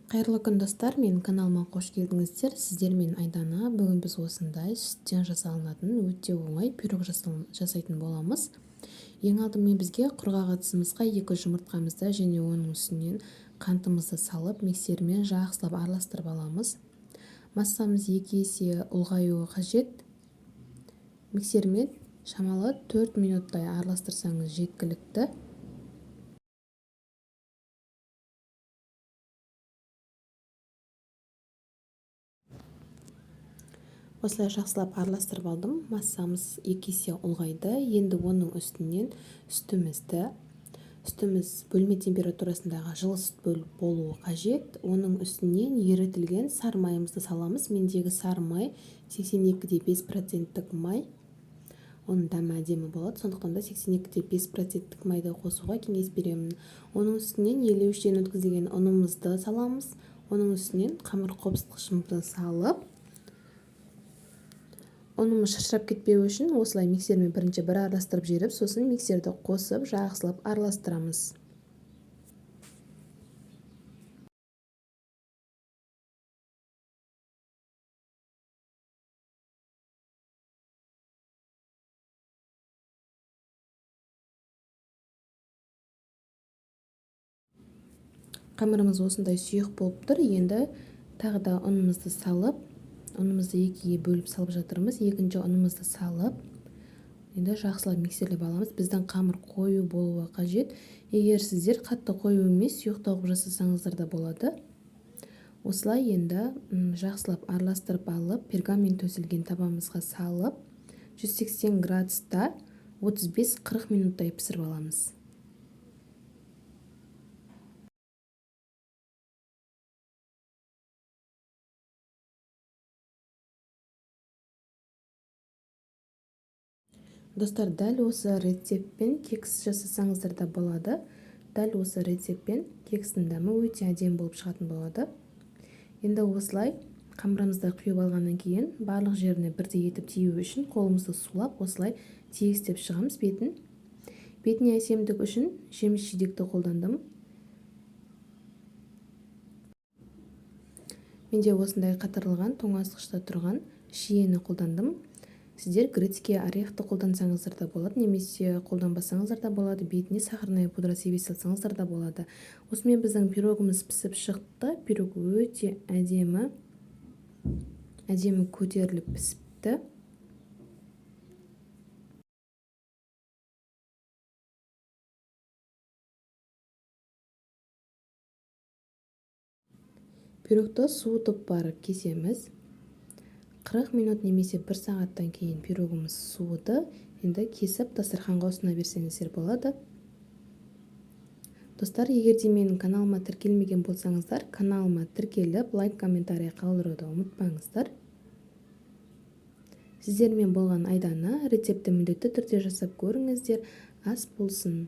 Қайырлы күн, достар! Менің каналыма қош келдіңіздер. Сіздермен Айдана. Бүгін біз осындай сүттен жасалынатын өте оңай пирог жасайтын боламыз. Ең алдымен бізге құрғақ ыдысымызға 2 жұмыртқамызды және оның үстінен қантымызды салып, миксермен жақсылап араластырып аламыз. Массамыз 2 есе ұлғаюы қажет. Миксермен шамалы 4 минуттай араластырсаңыз жеткілікті. Осылай жақсылап араластырып алдым. Массамыз 2 есе ұлғайды. Енді оның үстінен сүтіміз бөлме температурасындағы жылы сүт болуы қажет. Оның үстінен ерітілген сары майымызды саламыз. Мендегі сары май 82,5 проценттік май. Оның дәмі әдемі болады. Сондықтан да 82,5 проценттік майды қосуға кеңес беремін. Оның үстінен елеуіштен өткізілген ұнымызды саламыз. Оның үстінен қамыр қопсытқышымызды салып, ұнымыз шашырап кетпеуі үшін осылай миксермен бірінші бір араластырып жіберіп, сосын миксерді қосып, жақсылап араластырамыз. Қамырымыз осындай сұйық болып тұр. Енді тағы да ұнымызды салып, ұнымызды екіге бөліп салып жатырмыз. Екінші ұнымызды салып, енді жақсылап миксерлеп аламыз. Біздің қамыр қою болуы қажет. Егер сіздер қатты қою емес, сұйықтау қылып жасасаңыздар да болады. Осылай енді жақсылап араластырып алып, пергамент төселген табамызға салып, 180 градуста 35-40 минуттай пісіріп аламыз. Достар, дәл осы рецептпен кекс жасасаңыздар да болады. Дәл осы рецептпен кекстің дәмі өте әдемі болып шығатын болады. Енді осылай қамырымызды құйып алғаннан кейін, барлық жеріне бірдей етіп тию үшін қолымызды сулап, осылай тегістеп шығамыз бетін. Бетіне әсемдік үшін жеміс жидекті қолдандым. Менде осындай қатырылған, тоңазытқышта тұрған шиені қолдандым. Сіздер грецкий орехты қолдансаңыздар да болады немесе қолданбасаңыздар да болады. Бетіне сахарная пудра себе салсаңыздар да болады. Осымен біздің пирогымыз пісіп шықты. Пирог өте әдемі, әдемі көтеріліп пісіпті. Пирогты суытып барып кесеміз. 40 минут немесе бір сағаттан кейін пирогымыз суыды. Енді кесіп, дастарханға ұсына берсеңіздер болады. Достар, егер де менің каналыма тіркелмеген болсаңыздар, каналыма тіркеліп, лайк, комментарий қалдыруды ұмытпаңыздар. Сіздермен болған Айдана. Рецептті міндетті түрде жасап көріңіздер. Ас болсын!